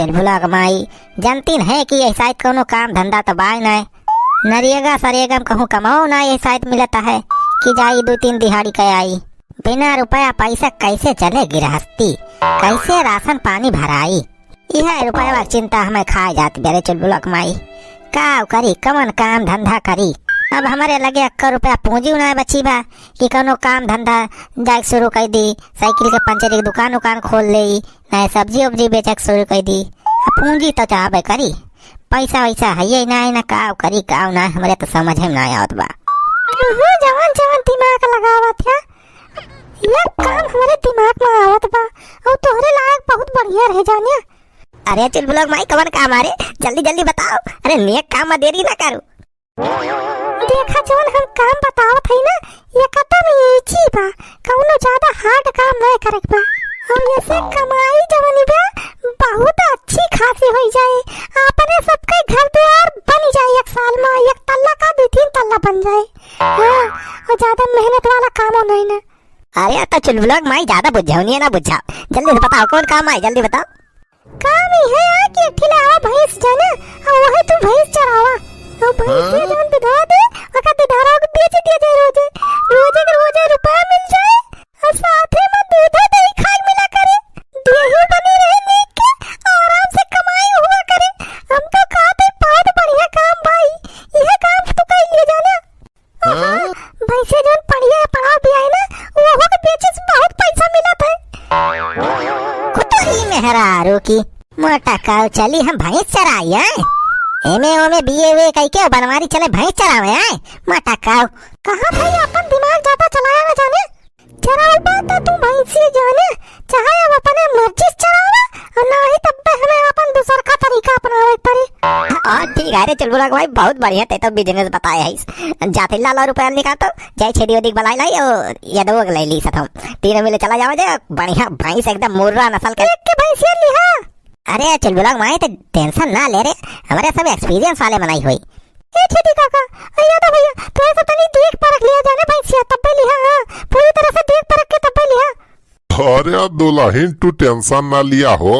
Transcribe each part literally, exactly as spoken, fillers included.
चुलबुला क माई, जनतीन है कि यही साइत कौनो काम धंधा त बाय नाय। नरेगा सरेगा म कहूँ कमाओ ना, यही साइत मिलत है कि जाई दू तीन दिहाड़ी के आई। बिना रुपया पैसा कैसे चले गिरहस्ती, कैसे राशन पानी भराई? इहे रुपया क चिंता हमें खाए जात बे रे चुलबुला क माई। का करी, कवन काम धंधा करी? अब हमरे लगे अक्का रुपया पूंजी ना बची बा कि कौनो काम धंधा जाए शुरू कर दी, साइकिल के पंचर की दुकान उकान खोल ले, नाहीं सब्जी उब्जी बेचे के शुरू कर दी। अब पूंजी तो चाहबे करी, पैसा वैसा है ये ना, ना का करी का ना, हमरे तो समझ में ना आवत बा। तू जवन जवन दिमाग लगावत है, ये काम हमरे दिमाग में आवत बा, और तोहरे लायक बहुत बढ़िया रह जाने। अरे चुलबुला क माई, कवन काम आ रे? जल्दी जल्दी बताओ। अरे नेक काम में देरी ना करू। देखा, जवन हम काम बतावत हई ना, एकदम easy बा, कौनो ज्यादा hard काम नाय करे के बा। और ऐसे कमाई जवन बा, बहुत अच्छी खासी होई जाए, अपने सबके घर द्वार बन जाए, एक साल में एक तल्ला का दू तीन तल्ला बन जाए। हाँ, और ज्यादा मेहनत वाला कामो नहीं ना। अरे तो चुलबुला क माई, ज्यादा बुझाओ नहीं है ना, बुझाओ, जल्दी से बताओ कौन काम आई, जल्दी बताओ। काम इहे है कि एक ठिला आवा भैंस जाने, और वही तू भैंस चरावा। और भैंस ये जौन दुधवा दे, ओका दुधारा के बेच दिया जाए रोजे। रोजे के रोजे रुपया मिल जाए, और साथे में दूधो दही खाए मिला करे। देही बनी रहे नीक के, आराम से कमाई हुआ करे। हम तो कहते बहुत बढ़िया काम भाई, यह काम तू कर लिए जाना। हाँ? भैंसिया जौन पड़िया पड़ाव भी आई ना, ओहो के बेचे से बहुत पैसा मिलत है। कुतुरी मेहरारू की, मोटा काऊ चली हम भैंस चराई, हैं? एमे ओमे बीए वे कई के बनवारी चले भैंस चरावे, हैं? मोटा काऊ। कहाँ भाई अपन दिमाग ज्यादा चलाया ना जाने, चरावा तो तू भैंसी जाने, चाहे अब अपने मर्जी से चरावा, और ना ही तब पे हमें अपन दूसर का तरीका अपनावे पड़ी। हाँ, ठीक है रे चुलबुला क भाई, बहुत बढ़िया, ते तो business बताए है। जाते लाला रुपया निकाल तो, जाए छेदी ओदी के बुलाई लाई, और यदवो के ले ली साथ हम। तीनों मिले चला जावा जाए, बढ़िया भैंस एकदम मुर्रा नस्ल के। एक के भैंसिया लिहा। अरे चुलबुला क माई, ते tension ना ले रे, हमरे सब experience वाले मनई होई। ए छेदी काका, ए यादव भैया, थोड़ा सा तनी देख परख लिया जाने भैंसिया, तब्बे लिहा, हाँ, पूरी तरह से देख परख के तब्बे लिहा। अरे दुलहिन, तू tension ना लिया हो,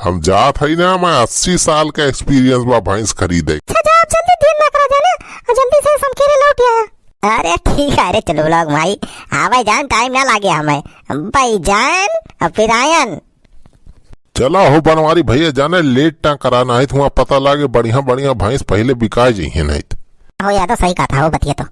हम जात हई ना, मैं अस्सी साल का experience बा भैंस खरीदे। अच्छा, जा, जल्दी देर ना करा जाने, और जल्दी से समकेरे लौट आया। अरे ठीक है, अरे चुलबुला क माई, आवे जान time ना लागे हमें, भाई जान, और फिर आयन। चला हो बनवारी भैया, जाने late ना करा, नाहीं तो हुआँ पता लागे बढ़िया बढ़िया भैंस पहिले बिकाए जइहें नाहीं तो। हो यादव, सही कहा था, हो बतिया तो।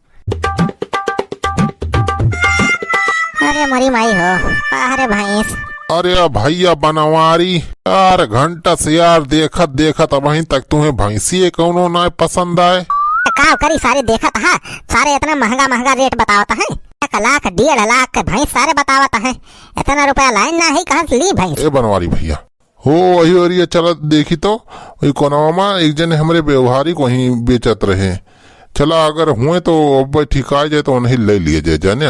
अरे मोरी माई हो, अरे भैंस। अरे भैया बनवारी, चार घंटा से यार देखत देखत अबहीं तक तुम्हें भैंसिए कौनो ना पसंद आए। त का करी, सारे देखत हा, सारे इतना महंगा महंगा rate बतावत हैं, एक लाख डेढ़ लाख के भैंस सारे बतावत हैं, इतना रुपया लाइन ना है, कहाँ से ली भैंस? ए बनवारी भैया, हो, वही ओरिया चलत देखी तो, वही कोनवा मा एक जने हमरे व्यवहारिक वहीं बेचत रहे। चला, अगर हुए तो अब ठिकाए जाए तो उन्हीं ले लिया जाए, जाने?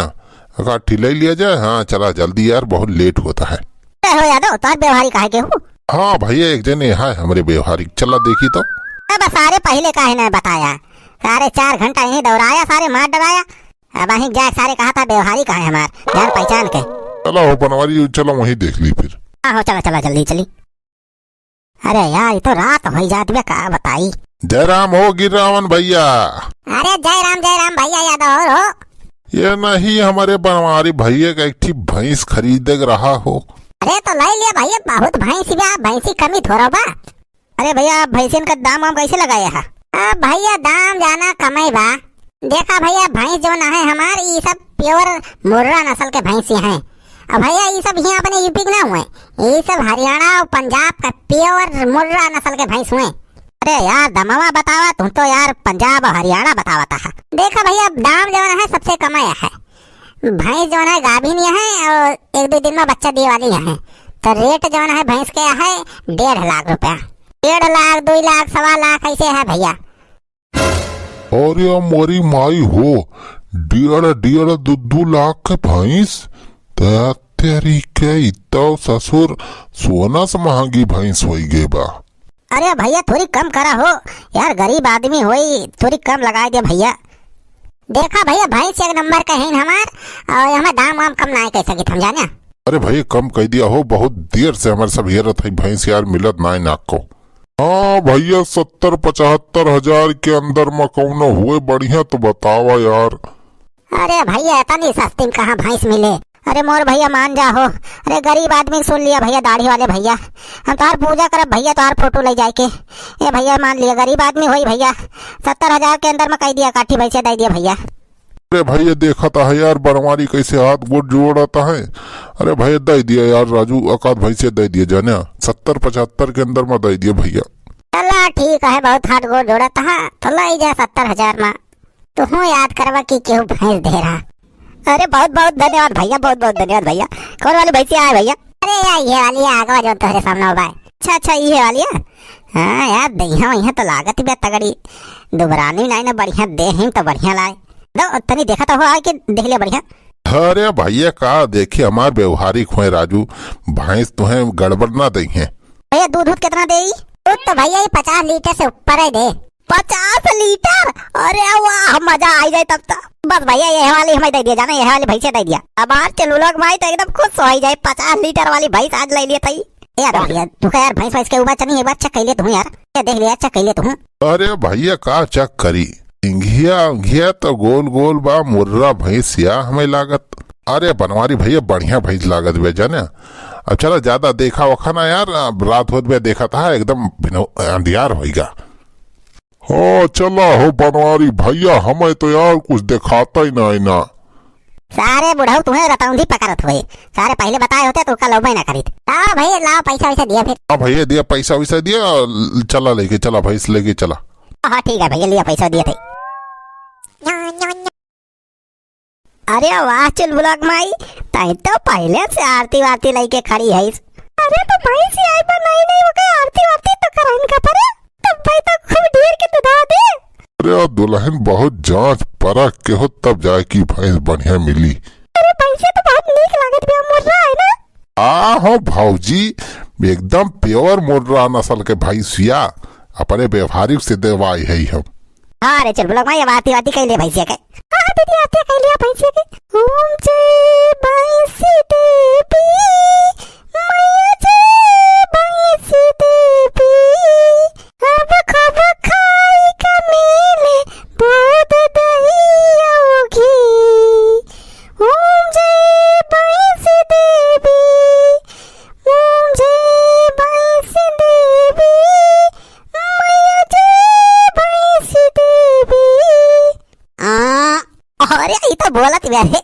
अगर ठी ले लिया जाए, हाँ, चला जल्दी यार, बहुत late होता है। ए हो यादव, तोहर व्यवहारिक काहे के हूँ? हाँ भैया, एक जने है हमरे व्यवहारिक, चला देखी तो। अब सारे पहिले काहे ना बताया? सारे चार घंटा यहीं दौड़ाया, सारे मार डराया। अब अहीं जाए सारे कहा था व्यवहारिक है हमार, जान पहचान के। चला हो बनवारी, चला वहीं देख ली फिर। हाँ हो, चला, चला, जल्दी चली। अरे यार, ये तो रात होई जात बे, का बताई। जय राम हो गिरावन भैया। अरे जय राम, जय राम भैया यादव और हो। ये नहीं, हमारे बनवारी भैया का एक ठी भैंस खरीदे के रहा हो। अरे तो ले लिया भैया, बहुत भैंस बा, भैंसी कमी थोड़ा बा। अरे भैया, आप भैंसिन का दाम वाम कैसे लगाए है? आ, भैया, दाम जाना कमे बा। देखा भैया, भैंस जौन है हमार, ई सब pure मुर्रा नस्ल के भैंस हैं। अब भैया, ई सब यहाँ अपने यूपी के ना हुए, ई सब हरियाणा और पंजाब का pure मुर्रा नस्ल के भैंस हुए। अरे यार, दमवा बतावा, तू तो यार पंजाब और हरियाणा बतावत है। देखा भैया, दाम जौन है सबसे कमे है। भैंस जौन है गाभिन है और एक दो दिन में बच्चा दिए वाली है, तो rate जौन है भैंस के है डेढ़ लाख रुपया। डेढ़ लाख, दो लाख, सवा लाख ऐसे है भैया। अरे मोरी माई हो, डेढ़, डेढ़, दो, दो लाख के भैंस? त तेरी के, ई तो ससुर सोना से महंगी भैंस होई गई बा। अरे भैया, थोड़ी कम करा हो यार, गरीब आदमी होई, थोड़ी कम लगाए दे भैया। देखा भैया, भैंस एक नंबर के हैं हमार, और हमें दाम वाम कम ना कर सकित हम, जाने। अरे भइया, कम कइ दिया हो, बहुत देर से हमरे सब हेरत हई भैंस यार, मिलत नाई नाको। हाँ भइया, सत्तर पचहत्तर हजार के अंदर म कउनो हुए बढ़िया तो बतावा यार। अरे भइया, इतनी सस्ती में कहाँ भैंस मिले? अरे मोर भइया, मान जा हो। अरे गरीब आदमी सुन लिया भइया, दाढ़ी वाले भइया, हम तोहार पूजा करब भइया, तोहार फोटो ले जाए के। ए भइया, मान लिया, गरीब आदमी होई भइया, सत्तर हजार के अंदर म कइ दिया, काठी भैंसे दइ दिया भइया। अरे भइया, देखत है यार, बनवारी कैसे हाथ गोड़ जोड़त है। अरे भइया, दइ दिया यार राजू, एकाध भैंसे दइ दिया जाने, सत्तर पचहत्तर के अंदर म दइ दिया भइया। चला ठीक है, बहुत हाथ गोड़ जोड़त है, तो लइ जा सत्तर हजार म। तुहूँ याद करवा कि केहू भैंस दे रहा। अरे बहुत बहुत धन्यवाद भइया, बहुत बहुत धन्यवाद भइया। कौन वाली भैंसिया है भइया? अरे यार, ये वाली है, आगवा जो तोहरे सामने बा। अच्छा अच्छा, ये वाली है। हाँ यार, दहिया वहिया तो लागत बे तगड़ी, दुबरानी नाई ना, बढ़िया देह ही तो बढ़िया लाए। दो तनी देखा तो हो आए के देख ले बढ़िया। अरे भइया, का देखी, हमार व्यवहारिक होए राजू, भैंस तुहें गड़बड़ ना दइहें। भइया, दूध दूध कितना देई? दूध तो भइया ये पचास लीटर से ऊपर ही दे। पचास लीटर? अरे वाह, मजा आई जाए तब तो। बस भइया, ये वाली हमें दइ दिया जाना, ये वाली भैंसे दइ दिया। अब आज के लोग माई तो एकदम खुश होइ जाए, पचास लीटर वाली भैंस आज लइ लिए तई। ए यार भइया, तू का यार भैंस वैंस के ऊपर चनी, एक बार चेक कइ ले तू यार, ये देख ले यार, चेक कइ ले तू। अरे भइया, का चेक करी, इंघिया उंघिया तो गोल गोल बा, मुर्रा भैंसिया हमें लागत। अरे बनवारी भइया, बढ़िया भैंस लागत बे जाने। अब चला, ज्यादा देखा वखा ना यार, अब रात होत बे, देखा था एकदम भिनो-, अंधियार होइगा। हाँ चला हो बनवारी भइया, हमें तो यार कुछ देखाता ही ना है ना। सारे बुढ़ऊ तुहें रतौंधी पकड़त हुए, सारे पहिले बताए होते तो का लौबे ना करीत। लाओ भइया, लाओ पैसा वैसा दिया फिर। हाँ भइया, दिया पैसा वैसा दिया, चला लेके चला, भैंस लेके चला। हाँ ठीक है भइया, लिया पैसा दिया थे। अरे वाह चुलबुलक माई, तई तो पहिले से आरती वारती लइके खड़ी हइस। अरे तो भैंस आई बा नई नई, ओके आरती वारती तो कराइन का परे, तब भाई तो खूब ढेर के दुधा दे। अरे दुलहिन, बहुत जांच परख के हो तब जाए कि भैंस बढ़िया मिली। अरे भैंसे तो बहुत नीक लागत बा, मुर्रा है ना? आ हो भौजी, एकदम pure मुर्रा नस्ल के भैंसिया, अपने व्यवहारिक से देवाई है हम। हाँ रे चुलबुलक माई, अब आरती वारती कइ ले भैंसिया के। हाँ, हाँ, दीदी, आरती कइ लिया भैंसिया के। ओम जय भैंस देवी, मैया जय भैंस देवी, अब खूब खाई का मिले दूध दही अउ घी। ओम जय भैंस देवी, ओम जय भैंस देवी, मैया जय भैंस देवी। आ, अरे, ई तो बोलत बे रे।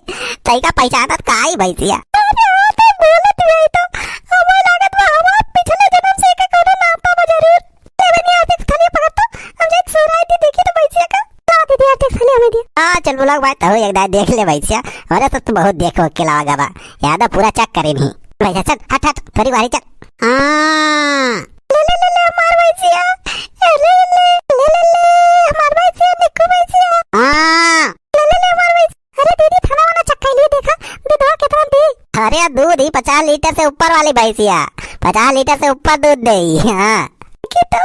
तइका पहचानत का आई भैंसिया? अरे, ओ तो बोलत बे तो। हमें लागत बा, हमार पिछले जन्म से एके कौनो नाता बा जरूर। ले बनी, आरती थाली पकड़ तो। हम जाके सुराई दी, देखी तो भैंसिया का। ला दीदी, आरती थाली हमें दिया। हाँ, चुलबुलक माई, तहु एक दाई देख ले भैंसिया। हमरे सब तो बहुत देखो के लावा बा। याद पूरा चेक करे नहीं। भैंसिया, चल, हट, हट, थोड़ी बाहरी चल। हाँ। ले, ले, ले, ले, हमार भैंसिया। ए, ले, ले, ले, ले, ले, ले, हमार भैंसिया, निक्कू भैंसिया। हाँ। ले, ले, ले, हमार भैंसिया। अरे दीदी, थाना वाला चक्का लिए देखा, दूधवा कितना दे। अरे दूध ही पचास लीटर से ऊपर वाली भैंसिया, पचास लीटर से ऊपर दूध दे। हाँ। के तो,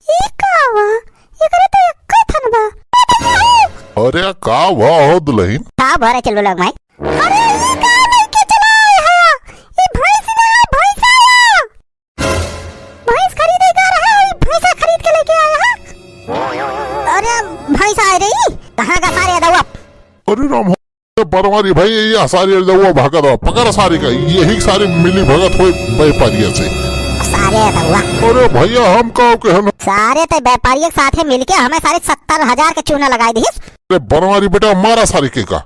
ई का बा? एकरे तो एक्के थन बा। अरे का बा हो दुलहिन? का बा रे चुलबुलक माई? अरे ई का लेके चला आए हो? ई भैंस ना है, भैंसा है। भैंस खरीदे का रहा है, भैंसा खरीद के लेके आया है। अरे भैंसा है रे, कहाँ का सारे दउआ? अरे राम हो, बनवारी भाई, ये सारे दउआ भागा दवा, पकड़ सारे का, यही सारे मिली भगत होए व्यापारिया से। सारे दउआ। अरे भैया, हम का कहन? सारे ते व्यापारिया के साथे मिलके हमें सारे सत्तर हजार के चूना लगाई दिहिस। अरे बनवारी बेटा, मारा सारे के का।